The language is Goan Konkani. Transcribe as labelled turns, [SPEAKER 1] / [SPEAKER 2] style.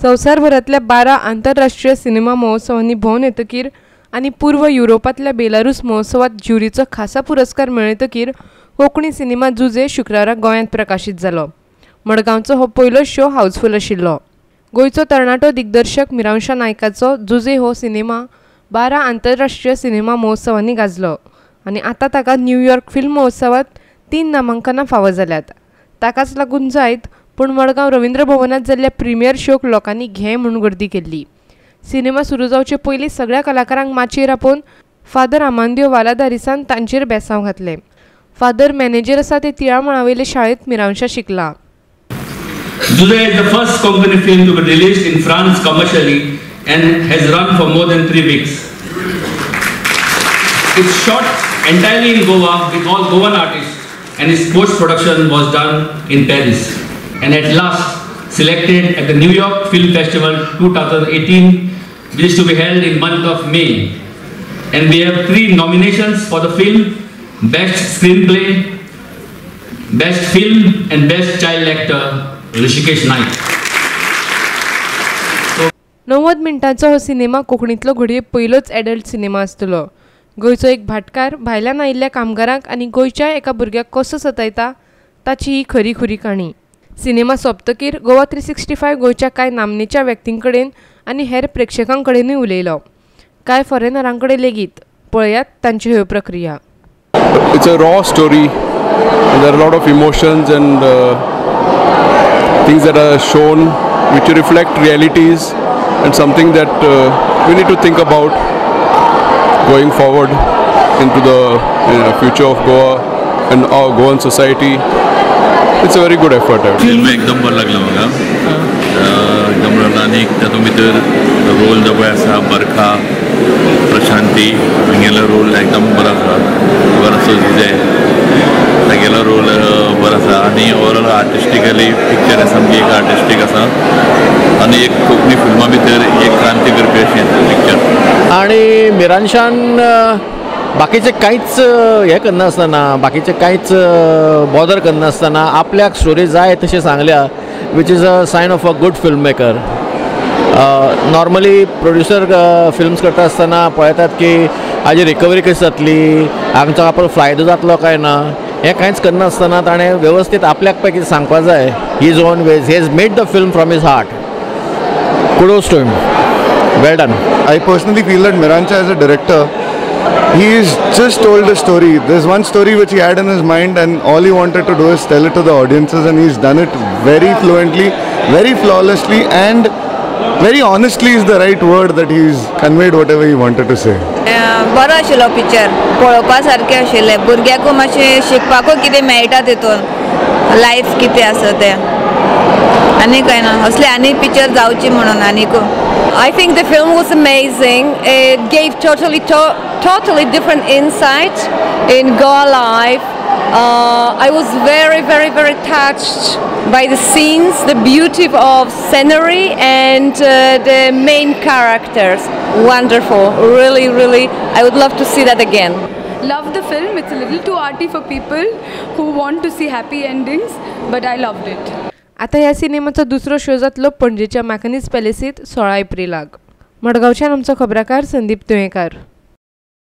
[SPEAKER 1] संवसारभरांतल्या 12 आंतरराष्ट्रीय सिनेमा महोत्सवांनी भोंवन येतकीर आनी पूर्व युरोपांतल्या बेलारूस महोत्सवात ज्युरीचो खासा पुरस्कार मेळयतकीर कोंकणी सिनेमा जुजे शुक्रारा गोंयांत प्रकाशीत जालो. मडगांवचो हो पयलो शो हाऊसफूल आशिल्लो. गोंयचो तरणाटो दिग्दर्शक मिरांशा नायकाचो जुजे हो सिनेमा 12 आंतरराष्ट्रीय सिनेमा महोत्सवांनी गाजलो आनी आतां ताका न्यूयॉर्क फिल्म महोत्सवात 3 नामांकनां फावो जाल्यात. ताकाच लागून जायत पूण मडगांव रवींद्र भवनांत जाल्ल्या प्रिमियर शोक लोकांनी घे म्हूण गर्दी केल्ली. सिनेमा सुरू जावचे पयलीं सगळ्या कलाकारांक माचयेर आपोवन फादर आमांदियो वालादारिसान तांचेर बेसांव घातलें. फादर मॅनेजर आसा ते तिळामळावयले शाळेंत मिरांशा शिकला.
[SPEAKER 2] Jose is the first Konkani film to be released in France commercially and has run for more than 3 weeks. It's shot entirely in Goa with all Goan artists and its post-production was done in Paris and at last selected at the New York Film Festival 2018, which is to be held in month of May. And we have 3 nominations for the film: Best Screenplay, Best Film and Best Child Actor, Rishikesh Naik.
[SPEAKER 1] 90 मिनटांचो हो सिनेमा कोंकणींतलो घडये पयलोच एडल्ट सिनेमा आसतलो. गोंयचो एक भाटकार भायल्यान आयिल्ल्या कामगारांक आनी गोंयच्या एका भुरग्याक कसो सतायता ताची ही खरी खुरी काणी. सिनेमा सोंपतकीर गोवा 365 गोंयच्या कांय नामनेच्या व्यक्तीं कडेन आनी हेर प्रेक्षकां कडेनूय उलयलो. कांय फॉरेनरां कडेन लेगीत. पळयात तांच्यो ह्यो प्रक्रिया.
[SPEAKER 3] It's a raw story. There are lot of emotions and things that are shown which reflect realities and something that we need to think about going forward into the future of Goa and our Goan society. It's a very good effort.
[SPEAKER 4] Film एकदम बरं लागला म्हाका, एकदम बरो लागला. आनी तातूंत भितर रोल जो पळय आसा बरखा, प्रशांती हांगेलो रोल एकदम बरो आसा. बरो आसा जुजे तागेलो रोल बरो आसा. आनी ओवरऑल आर्टिस्टिकली पिक्चर सामकी एक आर्टिस्टीक आसा आनी एक कोंकणी फिल्मा भितर एक क्रांती करपी अशें पिक्चर.
[SPEAKER 5] आनी मिरांशान बाकीचें कांयच हें करनासतना, बाकीचें कांयच बॉदर करनासतना आपल्याक स्टोरी जाय तशें सांगल्या, which is a sign of a good film maker. Normally producer films करता आसतना पळयतात की हाजी रिकवरी कशी जातली, हांगचो आपलो फायदो जातलो काय ना, हें कांयच करनासतना ताणें वेवस्थीत आपल्याक पळय कितें सांगपाक जाय his own ways. He has made the film from his heart. Kudos to him. Well done.
[SPEAKER 6] I personally feel that Miranshah as a director, he's just told a story. There's one story which he had in his mind and all he wanted to do is tell it to the audiences, and he's done it very fluently, very flawlessly and very honestly is the right word that he's conveyed whatever he wanted to say.
[SPEAKER 7] बरो आशिल्लो पिक्चर, पळोवपा सारकें आशिल्लें. भुरग्यांकूय मातशें शिकपाकूय कितें मेळटा तितून, लायफ कितें आसा तें. आनी कांय ना, असले आनी पिक्चर जावची म्हणून आनीकूय.
[SPEAKER 8] I think the film was amazing. It gave totally different insight in Goa life. I was very, very, very touched by the scenes, the beauty of scenery and the main characters. Wonderful, really, really. I would love to see that again.
[SPEAKER 9] Love the film. It's a little too arty for people who want to see happy endings, but I loved it.
[SPEAKER 1] आतां ह्या सिनेमाचो दुसरो शो जातलो पणजेच्या मार्कनीज पॅलेसींत 16 एप्रिलाक. मडगांवच्यान आमचो खबराकार संदीप तुयेंकार.